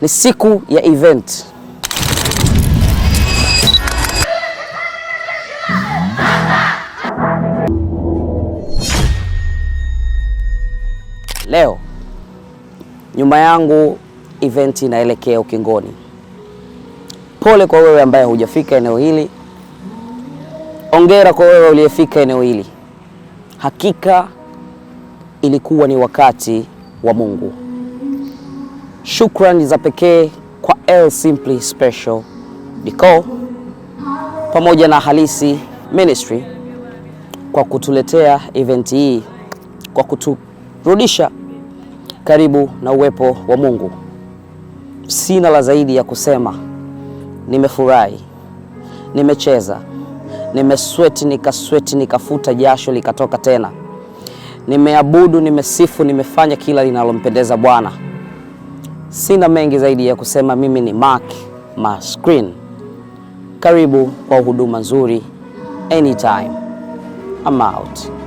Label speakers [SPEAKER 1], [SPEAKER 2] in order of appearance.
[SPEAKER 1] Ni siku ya event. Leo nyuma yangu event inaelekea ukingoni. Pole kwa wewe ambaye hujafika eneo hili, ongera kwa wewe uliyefika eneo hili. Hakika ilikuwa ni wakati wa Mungu. Shukrani za pekee kwa El Simply Special Decor pamoja na Halisi Ministry kwa kutuletea event hii, kwa kuturudisha karibu na uwepo wa Mungu. Sina la zaidi ya kusema, nimefurahi, nimecheza, nimesweti, nikasweti, nikafuta jasho likatoka tena, nimeabudu, nimesifu, nimefanya kila linalompendeza Bwana. Sina mengi zaidi ya kusema. Mimi ni Mark Mascreen. Karibu kwa huduma nzuri anytime. I'm out.